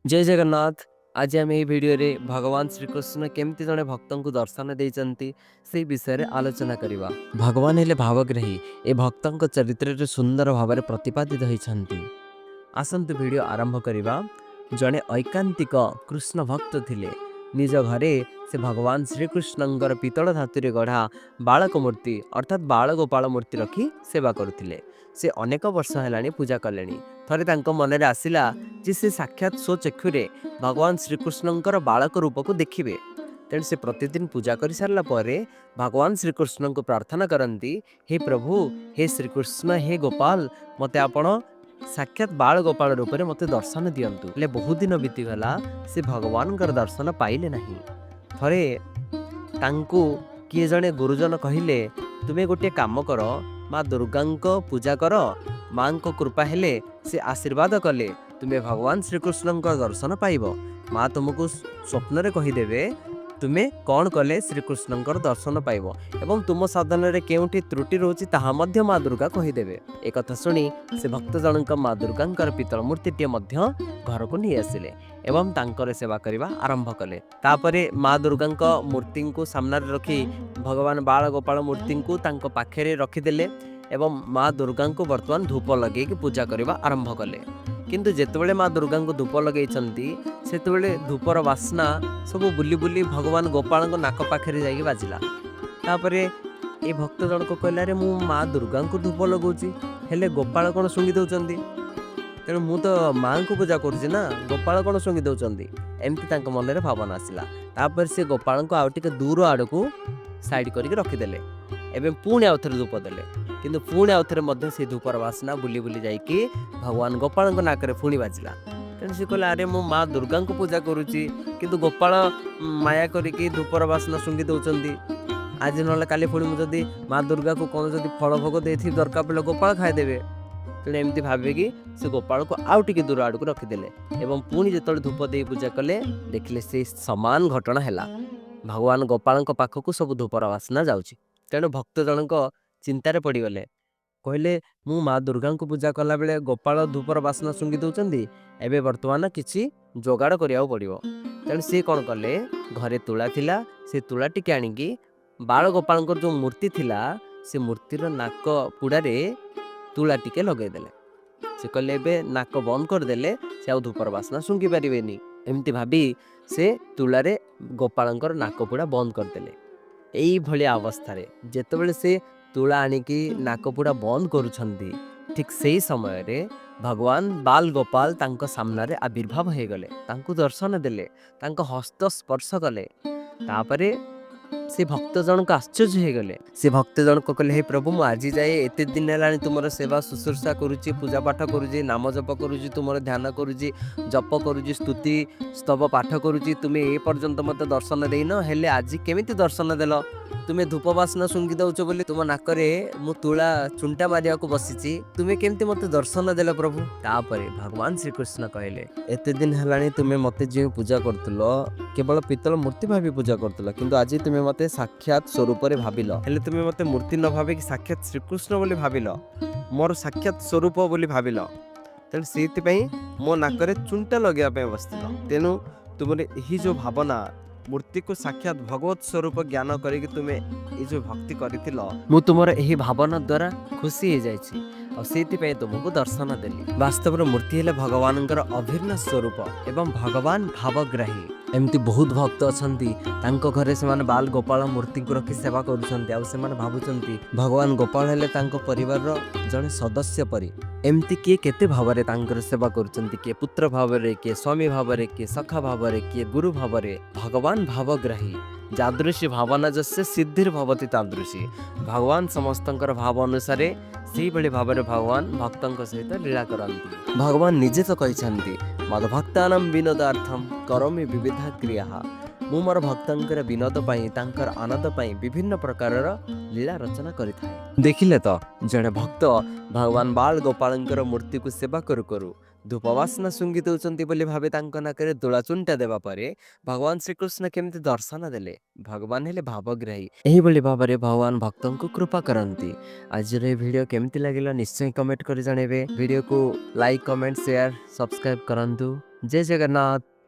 ଜୟ ଜଗନ୍ନାଥ। ଆଜି ଆମେ ଏହି ଭିଡ଼ିଓରେ ଭଗବାନ ଶ୍ରୀକୃଷ୍ଣ କେମିତି ଜଣେ ଭକ୍ତଙ୍କୁ ଦର୍ଶନ ଦେଇଛନ୍ତି, ସେଇ ବିଷୟରେ ଆଲୋଚନା କରିବା। ଭଗବାନ ହେଲେ ଭାବଗ୍ରାହୀ, ଏ ଭକ୍ତଙ୍କ ଚରିତ୍ରରେ ସୁନ୍ଦର ଭାବରେ ପ୍ରତିପାଦିତ ହୋଇଛନ୍ତି। ଆସନ୍ତୁ ଭିଡ଼ିଓ ଆରମ୍ଭ କରିବା। ଜଣେ ଐକାନ୍ତିକ କୃଷ୍ଣ ଭକ୍ତ ଥିଲେ। ନିଜ ଘରେ ସେ ଭଗବାନ ଶ୍ରୀକୃଷ୍ଣଙ୍କର ପିତ୍ତଳ ଧାତୁରେ ଗଢ଼ା ବାଳକ ମୂର୍ତ୍ତି, ଅର୍ଥାତ୍ ବାଳଗୋପାଳ ମୂର୍ତ୍ତି ରଖି ସେବା କରୁଥିଲେ। ସେ ଅନେକ ବର୍ଷ ହେଲାଣି ପୂଜା କଲେଣି। ଥରେ ତାଙ୍କ ମନରେ ଆସିଲା ଯେ ସେ ସାକ୍ଷାତ ସ୍ୱଚକ୍ଷୁରେ ଭଗବାନ ଶ୍ରୀକୃଷ୍ଣଙ୍କର ବାଳକ ରୂପକୁ ଦେଖିବେ। ତେଣୁ ସେ ପ୍ରତିଦିନ ପୂଜା କରିସାରିଲା ପରେ ଭଗବାନ ଶ୍ରୀକୃଷ୍ଣଙ୍କୁ ପ୍ରାର୍ଥନା କରନ୍ତି, ହେ ପ୍ରଭୁ, ହେ ଶ୍ରୀକୃଷ୍ଣ, ହେ ଗୋପାଳ, ମୋତେ ଆପଣ ସାକ୍ଷାତ ବାଳ ଗୋପାଳ ରୂପରେ ମୋତେ ଦର୍ଶନ ଦିଅନ୍ତୁ। ହେଲେ ବହୁତ ଦିନ ବିତିଗଲା, ସେ ଭଗବାନଙ୍କର ଦର୍ଶନ ପାଇଲେ ନାହିଁ। ଥରେ ତାଙ୍କୁ କିଏ ଜଣେ ଗୁରୁଜନ କହିଲେ, ତୁମେ ଗୋଟିଏ କାମ କର, ମା ଦୁର୍ଗାଙ୍କ ପୂଜା କର। ମାଙ୍କ କୃପା ହେଲେ, ସେ ଆଶୀର୍ବାଦ କଲେ ତୁମେ ଭଗବାନ ଶ୍ରୀକୃଷ୍ଣଙ୍କ ଦର୍ଶନ ପାଇବ। ମା ତୁମକୁ ସ୍ୱପ୍ନରେ କହିଦେବେ ତୁମେ କ'ଣ କଲେ ଶ୍ରୀକୃଷ୍ଣଙ୍କର ଦର୍ଶନ ପାଇବ ଏବଂ ତୁମ ସାଧନାରେ କେଉଁଠି ତ୍ରୁଟି ରହୁଛି, ତାହା ମଧ୍ୟ ମା ଦୁର୍ଗା କହିଦେବେ। ଏକଥା ଶୁଣି ସେ ଭକ୍ତ ଜଣଙ୍କ ମା ଦୁର୍ଗାଙ୍କର ପିତ୍ତଳ ମୂର୍ତ୍ତିଟିଏ ମଧ୍ୟ ଘରକୁ ନେଇ ଆସିଲେ ଏବଂ ତାଙ୍କର ସେବା କରିବା ଆରମ୍ଭ କଲେ। ତାପରେ ମା ଦୁର୍ଗାଙ୍କ ମୂର୍ତ୍ତିଙ୍କୁ ସାମ୍ନାରେ ରଖି ଭଗବାନ ବାଳ ଗୋପାଳ ମୂର୍ତ୍ତିଙ୍କୁ ତାଙ୍କ ପାଖରେ ରଖିଦେଲେ ଏବଂ ମା ଦୁର୍ଗାଙ୍କୁ ବର୍ତ୍ତମାନ ଧୂପ ଲଗେଇକି ପୂଜା କରିବା ଆରମ୍ଭ କଲେ। କିନ୍ତୁ ଯେତେବେଳେ ମା ଦୁର୍ଗାଙ୍କୁ ଧୂପ ଲଗେଇଛନ୍ତି, ସେତେବେଳେ ଧୂପର ବାସ୍ନା ସବୁ ବୁଲି ବୁଲି ଭଗବାନ ଗୋପାଳଙ୍କ ନାକ ପାଖରେ ଯାଇକି ବାଜିଲା। ତାପରେ ଏ ଭକ୍ତ ଜଣକ କହିଲା, ଆରେ, ମୁଁ ମା ଦୁର୍ଗାଙ୍କୁ ଧୂପ ଲଗାଉଛି, ହେଲେ ଗୋପାଳ କ'ଣ ଶୁଙ୍ଘି ଦେଉଛନ୍ତି? ତେଣୁ ମୁଁ ତ ମାଆଙ୍କୁ ପୂଜା କରୁଛି ନା, ଗୋପାଳ କ'ଣ ଶୁଙ୍ଘି ଦେଉଛନ୍ତି? ଏମିତି ତାଙ୍କ ମନରେ ଭାବନା ଆସିଲା। ତାପରେ ସେ ଗୋପାଳଙ୍କୁ ଆଉ ଟିକେ ଦୂର ଆଡ଼କୁ ସାଇଡ଼୍ କରିକି ରଖିଦେଲେ। ଏବେ ପୁଣି ଆଉ ଥରେ ଧୂପ ଦେଲେ, କିନ୍ତୁ ପୁଣି ଆଉ ଥରେ ମଧ୍ୟ ସେ ଧୂପର ବାସ୍ନା ବୁଲି ବୁଲି ଯାଇକି ଭଗବାନ ଗୋପାଳଙ୍କ ନାକରେ ପୁଣି ବାଜିଲା। ତେଣୁ ସେ କହିଲେ, ଆରେ, ମୁଁ ମା ଦୁର୍ଗାଙ୍କୁ ପୂଜା କରୁଛି, କିନ୍ତୁ ଗୋପାଳ ମାୟା କରିକି ଧୂପର ବାସ୍ନା ଶୁଙ୍ଘି ଦେଉଛନ୍ତି। ଆଜି ନହେଲେ କାଲି ପୁଣି ମୁଁ ଯଦି ମା ଦୁର୍ଗାକୁ କ'ଣ ଯଦି ଫଳ ଭୋଗ ଦେଇଥିବି, ଦରକାର ପଡ଼ିଲେ ଗୋପାଳ ଖାଇଦେବେ। ତେଣୁ ଏମିତି ଭାବିକି ସେ ଗୋପାଳକୁ ଆଉ ଟିକେ ଦୂର ଆଡ଼କୁ ରଖିଦେଲେ ଏବଂ ପୁଣି ଯେତେବେଳେ ଧୂପ ଦେଇ ପୂଜା କଲେ, ଦେଖିଲେ ସେଇ ସମାନ ଘଟଣା ହେଲା। ଭଗବାନ ଗୋପାଳଙ୍କ ପାଖକୁ ସବୁ ଧୂପର ବାସ୍ନା ଯାଉଛି। ତେଣୁ ଭକ୍ତ ଜଣଙ୍କ ଚିନ୍ତାରେ ପଡ଼ିଗଲେ। କହିଲେ, ମୁଁ ମା ଦୁର୍ଗାଙ୍କୁ ପୂଜା କଲାବେଳେ ଗୋପାଳ ଧୂପର ବାସ୍ନା ଶୁଙ୍ଘି ଦେଉଛନ୍ତି। ଏବେ ବର୍ତ୍ତମାନ କିଛି ଯୋଗାଡ଼ କରିବାକୁ ପଡ଼ିବ। ତେଣୁ ସିଏ କ'ଣ କଲେ, ଘରେ ତୁଳା ଥିଲା, ସେ ତୁଳା ଟିକେ ଆଣିକି ବାଳ ଗୋପାଳଙ୍କର ଯେଉଁ ମୂର୍ତ୍ତି ଥିଲା, ସେ ମୂର୍ତ୍ତିର ନାକ ପୁଡ଼ାରେ ତୁଳା ଟିକେ ଲଗେଇଦେଲେ। ସେ କହିଲେ, ଏବେ ନାକ ବନ୍ଦ କରିଦେଲେ ସେ ଆଉ ଧୂପର ବାସ୍ନା ଶୁଙ୍ଘି ପାରିବେନି। ଏମିତି ଭାବି ସେ ତୁଳାରେ ଗୋପାଳଙ୍କର ନାକ ପୁଡ଼ା ବନ୍ଦ କରିଦେଲେ। ଏଇଭଳିଆ ଅବସ୍ଥାରେ ଯେତେବେଳେ ସେ ତୁଳା ଆଣିକି ନାକ ପୁଡ଼ା ବନ୍ଦ କରୁଛନ୍ତି, ଠିକ୍ ସେଇ ସମୟରେ ଭଗବାନ ବାଲ ଗୋପାଳ ତାଙ୍କ ସାମ୍ନାରେ ଆବିର୍ଭାବ ହେଇଗଲେ। ତାଙ୍କୁ ଦର୍ଶନ ଦେଲେ, ତାଙ୍କ ହସ୍ତ ସ୍ପର୍ଶ କଲେ। ତାପରେ ସେ ଭକ୍ତ ଜଣକ ଆଶ୍ଚର୍ଯ୍ୟ ହେଇଗଲେ। ସେ ଭକ୍ତ ଜଣକ କହିଲେ, ହେ ପ୍ରଭୁ, ମୁଁ ଆଜି ଯାଏ ଏତେ ଦିନ ହେଲାଣି ତୁମର ସେବା ଶୁଶ୍ରୂଷା କରୁଛି, ପୂଜା ପାଠ କରୁଛି, ନାମ ଜପ କରୁଛି, ତୁମର ଧ୍ୟାନ କରୁଛି, ଜପ କରୁଛି, ସ୍ତୁତି ସ୍ତବ ପାଠ କରୁଛି, ତୁମେ ଏ ପର୍ଯ୍ୟନ୍ତ ମୋତେ ଦର୍ଶନ ଦେଇନ। ହେଲେ ଆଜି କେମିତି ଦର୍ଶନ ଦେଲ? ତୁମେ ଧୂପ ବାସ୍ନା ଶୁଙ୍ଘି ଦେଉଛ ବୋଲି ତୁମ ନାକରେ ମୁଁ ତୁଳା ଚୁଣ୍ଟା ମାରିବାକୁ ବସିଛି, ତୁମେ କେମିତି ମୋତେ ଦର୍ଶନ ଦେଲ ପ୍ରଭୁ? ତାପରେ ଭଗବାନ ଶ୍ରୀକୃଷ୍ଣ କହିଲେ, ଏତେ ଦିନ ହେଲାଣି ତୁମେ ମୋତେ ଯେଉଁ ପୂଜା କରୁଥିଲ, କେବଳ ପିତ୍ତଳ ମୂର୍ତ୍ତି ଭାବି ପୂଜା କରୁଥିଲ, କିନ୍ତୁ ଆଜି ତୁମେ ମୋତେ ସାକ୍ଷାତ ସ୍ୱରୂପରେ ଭାବିଲ। ହେଲେ ତୁମେ ମୋତେ ମୂର୍ତ୍ତି ନ ଭାବିକି ସାକ୍ଷାତ ଶ୍ରୀକୃଷ୍ଣ ବୋଲି ଭାବିଲ, ମୋର ସାକ୍ଷାତ ସ୍ୱରୂପ ବୋଲି ଭାବିଲ। ତେଣୁ ସେଇଥିପାଇଁ ମୋ ନାକରେ ଚୁଣ୍ଟା ଲଗେଇବା ପାଇଁ ବସିଥିଲ। ତେଣୁ ତୁମର ଏହି ଯେଉଁ ଭାବନା, ମୂର୍ତ୍ତିକୁ ସାକ୍ଷାତ ଭଗବତ ସ୍ୱରୂପ ଜ୍ଞାନ କରିକି ତୁମେ ଏଇ ଯେଉଁ ଭକ୍ତି କରିଥିଲ, ମୁଁ ତୁମର ଏହି ଭାବନା ଦ୍ୱାରା ଖୁସି ହେଇଯାଇଛି ଆଉ ସେଇଥିପାଇଁ ତୁମକୁ ଦର୍ଶନ ଦେଲି। ବାସ୍ତବରେ ମୂର୍ତ୍ତି ହେଲେ ଭଗବାନଙ୍କର ଅଭିନ୍ନ ସ୍ୱରୂପ ଏବଂ ଭଗବାନ ଭାବଗ୍ରାହୀ। ଏମିତି ବହୁତ ଭକ୍ତ ଅଛନ୍ତି, ତାଙ୍କ ଘରେ ସେମାନେ ବାଲ ଗୋପାଳ ମୂର୍ତ୍ତିଙ୍କୁ ରଖି ସେବା କରୁଛନ୍ତି ଆଉ ସେମାନେ ଭାବୁଛନ୍ତି ଭଗବାନ ଗୋପାଳ ହେଲେ ତାଙ୍କ ପରିବାରର ଜଣେ ସଦସ୍ୟ ପରି। ଏମିତି କିଏ କେତେ ଭାବରେ ତାଙ୍କର ସେବା କରୁଛନ୍ତି, କିଏ ପୁତ୍ର ଭାବରେ, କିଏ ସ୍ୱାମୀ ଭାବରେ, କିଏ ସଖା ଭାବରେ, କିଏ ଗୁରୁ ଭାବରେ। ଭଗବାନ ଭାବଗ୍ରାହୀ। ଯାଦୃଶୀ ଭାବନା ଯସ୍ୟ ସିଦ୍ଧିର୍ ଭବତି ତାଦୃଶୀ। ଭଗବାନ ସମସ୍ତଙ୍କର ଭାବ ଅନୁସାରେ ସେଇଭଳି ଭାବରେ ଭଗବାନ ଭକ୍ତଙ୍କ ସହିତ ଲୀଳା କରନ୍ତି। ଭଗବାନ ନିଜେ ତ କହିଛନ୍ତି, ମଦ୍ଭକ୍ତାନାଂ ବିନୋଦାର୍ଥଂ କରୋମି ବିବିଧା କ୍ରିୟା। ମୁଁ ମୋର ଭକ୍ତଙ୍କର ବିନୋଦ ପାଇଁ, ତାଙ୍କର ଆନନ୍ଦ ପାଇଁ ବିଭିନ୍ନ ପ୍ରକାରର ଲୀଳା ରଚନା କରିଥାଏ। ଦେଖିଲେ ତ, ଜଣେ ଭକ୍ତ ଭଗବାନ ବାଳ ଗୋପାଳଙ୍କର ମୂର୍ତ୍ତିକୁ ସେବା କରୁ କରୁ ଧୂପ ବାସ୍ନା ଶୁଙ୍ଘି ଦେଉଛନ୍ତି ବୋଲି ଭାବି ତାଙ୍କ ନାକରେ ଦୋଳା ଚୁଣ୍ଟା ଦେବା ପରେ ଭଗବାନ ଶ୍ରୀକୃଷ୍ଣ କେମିତି ଦର୍ଶନ ଦେଲେ। ଭଗବାନ ହେଲେ ଭାବଗ୍ରାହୀ। ଏହିଭଳି ଭାବରେ ଭଗବାନ ଭକ୍ତଙ୍କୁ କୃପା କରନ୍ତି। ଆଜିର ଏହି ଭିଡ଼ିଓ କେମିତି ଲାଗିଲା, ନିଶ୍ଚୟ କମେଣ୍ଟ କରି ଜଣାଇବେ। ଭିଡ଼ିଓକୁ ଲାଇକ୍, କମେଣ୍ଟ, ସେୟାର, ସବସ୍କ୍ରାଇବ୍ କରନ୍ତୁ। ଜୟ ଜଗନ୍ନାଥ।